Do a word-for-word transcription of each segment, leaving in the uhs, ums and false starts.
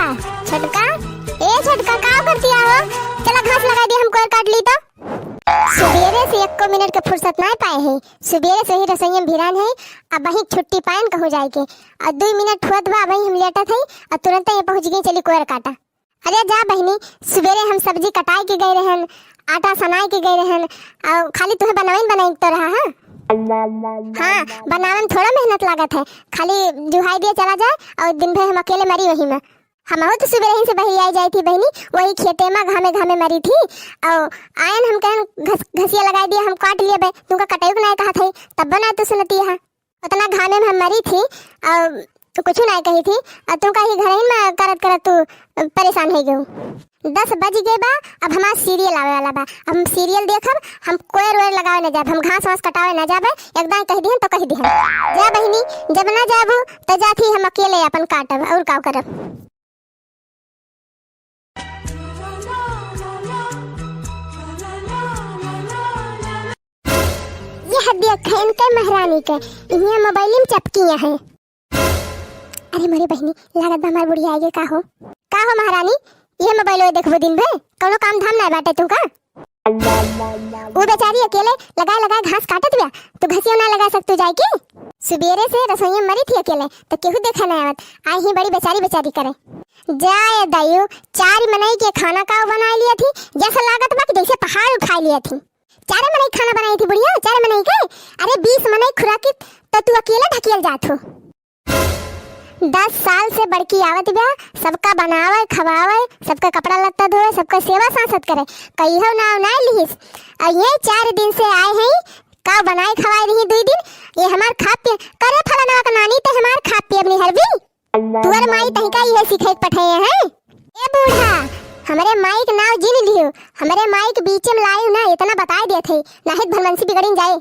छोटका, ए छोटका, का करतिया हो? चला घास लगाइ दिया, हम कोयर काट ली तो। सुबेरे से एको मिनट के फुर्सत नाहीं पाए है। सुबेरे से ही रसोई में भिरान है, अबहीं छुट्टी पाएन कहूँ जाए के। अउर दुइ मिनट हुअत बा, अबहीं हम लेटत है, अउर तुरंते ये पहुँच गई, चली कोयर काटा। अरे जा बहिनी, सुबेरे हम सब्जी कटाए के गए रहन, आटा सनाए के गए रहन, अउर खाली तुहे बनाइन बनाइन तो रहा, हाँ? हाँ, बनावे में थोड़ा मेहनत लागत है, खाली जुहाई दिए चला जाए अउर दिन भर हम अकेले मरी वही में। हमहू तो सुबेरे ही से बहियाई जाई थी बहिनी, वही खेते में घामे घामे मरी थी। अउर आयन हम कहन घस-, घसिया लगाइ दिया, हम काट लिए बे, तुमका कटाई को नाहीं कहा था, तब ना तू सुनती है। उतना घामे में हम मरी थी, अउर कुछ नाहीं कही थी, अउर तुमका ही घर ही में करत करत तू परेशान होइ गयो। दस बज गए बा, अब हमार serial आवे वाला बा, हम serial देखब, हम कोयर वोयर लगावे न जाब, हम घास वास कटावे न जाबे, एकदम कहि दिहन तो कहि दिहन। जा बहिनी, जब ना जाबू तो जाथी हम अकेले अपन काटब, अउर का करब। यह देख इनके महारानी के, इहाँ मोबाइल में चपकिया है। अरे मोरी बहिनी, लागत बा हमार बुढ़िया आइगे का हो। का हो महारानी, ये मोबाइल देखबो दिन भर, कउनो काम धाम नाहीं बाटे तुमका? उ बेचारी अकेले लगाए लगाए घास काटत बिया, तू घसियो ना लगाए सकतू जाए के? सुबेरे से रसोई में मरी थी अकेले, तो केहू देखा ना आवत, आई ही बड़ी बेचारी बेचारी करे। जाए दाइयो, चार मनई के खाना का बनाए लिया थी, जैसा लागत बा कि जैसे पहाड़ उठाए लिया थी। चार मनई खाना बनाई थी बुढ़िया, चार मनई के? अरे बीस मनई खुराकी तो तू अकेले ढकेल जात हो। दस साल से बड़की आवत बिया, सबका बनावे, खवावे, सबका कपड़ा लत्ता धोवे, सबका सेवा सांसत करे। कहियो नाव नाय लिहिस। आ ये चार दिन से आए हैं, का बनाए खवाए रही दुई दिन, ये हमार खा पिए, करे फलाना का नानी ते हमार खा पिए अपनी हरबी। तुअर माई तहिका इहे सिखाई पठाए हैं। ए बूढ़ा, हमरे माई के नाव जिन लियो, हमरे माई के बीच में लायू ना, इतना बताए देत है, नाहित भलमनसी बिगड़िन जाए।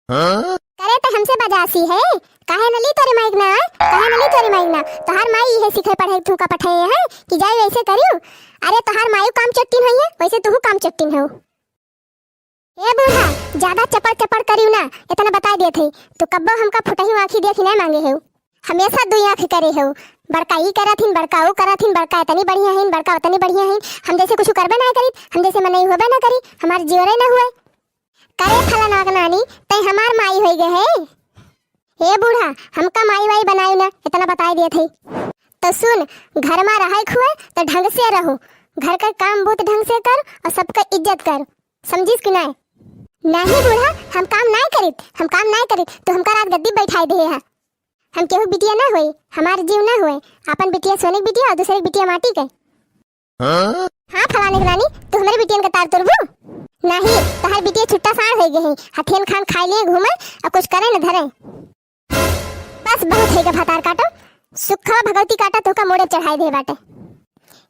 हाँ? करे तो हमसे बजासी है, काहे न ली तोरे माइक ना, काहे न ली तोरे माइक ना? तोहार माई इहे सिखे पढ़े तुमका पठाए है कि जाए वैसे करियो। अरे तोहार माई काम चट्टिन होई है, वैसे तुहू काम चट्टिन हो। ए बूढ़ा, ज्यादा चपड़ चपड़ करियो ना, इतना बताए देत है। तू कब्बो हमका फुटही आँखी देखी नहीं मांगे है, हमेशा दुई आँख करे हो। बड़का ई करत हिन, बड़का ऊ करत हिन, बड़का इतनी बढ़िया हिन, बड़का उतनी बढ़िया हिन। हम जैसे कुछ करबे ना करी, हम जैसे मनई होबे ना करी, हमार जीवरे ना हुए। करे फलाना के नानी, तै हमार माई होई गए है। ए बूढ़ा, हमका माई वाई बनायू ना, इतना बताई देत है। तो सुन, घर में रहे खुए तो ढंग से रहो, घर का काम बहुत ढंग से कर और सबका इज्जत कर, समझिस कि नाय? नहीं बूढ़ा, हम काम नाय करित, हम काम नाय करित, तो हमका रात गद्दी बैठाई दे है। हम केहू बिटिया ना होई, हमार जीव ना होए, अपन बिटिया सोने की बिटिया और दूसरे की बिटिया माटी के। हाँ? हाँ, फलाने के नानी, तू हमरे बिटियन का तार तुरबू? नहीं, तोहर बिटिया छुट्टा साँढ़ होई गई है, हथियन खान खाए लिए घूमे और कुछ करे न धरे। बस बहुत है का भतार काटो, सुखवा भगवती काटा तोहका मोड़े चढ़ाई दे बाटे।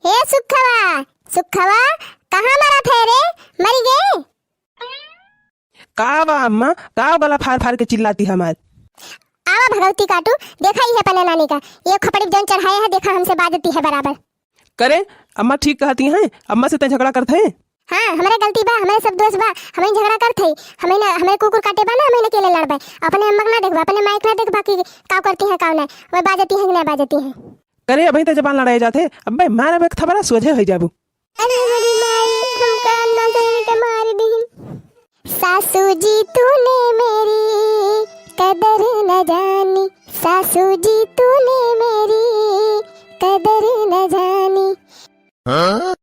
ए सुखवा, सुखवा, कहाँ मरत है रे? मरी गए? का बा अम्मा, का गला फार फार के चिल्लाती हमार? आवा भगवती काटू, देखा ही है पन्ना नानी का, ये खपड़ी जौन चढ़ाया है, देखा हमसे बाजती है बराबर। करे, अम्मा ठीक कहती हैं, अम्मा से तै झगड़ा करत है? हाँ, हमरे गलती बा, हमरे सब दोष बा, हमही झगड़ा करत है, हमही ना, हमरे कुकुर काटे बा ना, हमही ना अकेले लड़बे, अपने अम्मा के ना देखबा, अपने माई के ना देखबा कि का करती है, का ना, वह बाजती है कि ना बाजती है। करे, अबही तो जबान लड़ाए जाते, अब्बे मारब एक थपरा सोझे हो जाबू। अरे हमारी माई, हमका अन्ना से के मार दीन। सासू जी तूने मेरी कदर न जानी, सासू जी तूने मेरी कदर न जानी। हाँ?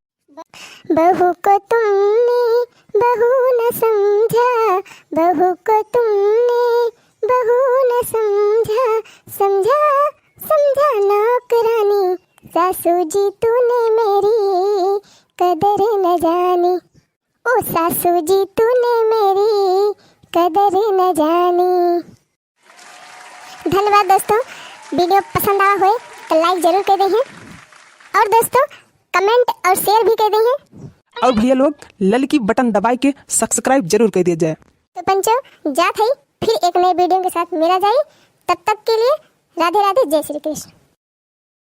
बहू को तुमने बहू न समझा, बहू को तुमने बहू न समझा, समझा, समझा नौकरानी, सासू जी तूने मेरी कदर न जानी, ओ सासू जी तूने मेरी कदर न जानी। धन्यवाद दोस्तों, video पसंद आवा होए तो like जरूर कर देहें और दोस्तों comment और share भी कर देहें। और भैया लोग ललकी button दबाए के subscribe जरूर कर दिया जाए। तो पंचो जात है फिर एक नए video के साथ मिला जाए, तब तक के लिए राधे राधे, जय श्री कृष्ण।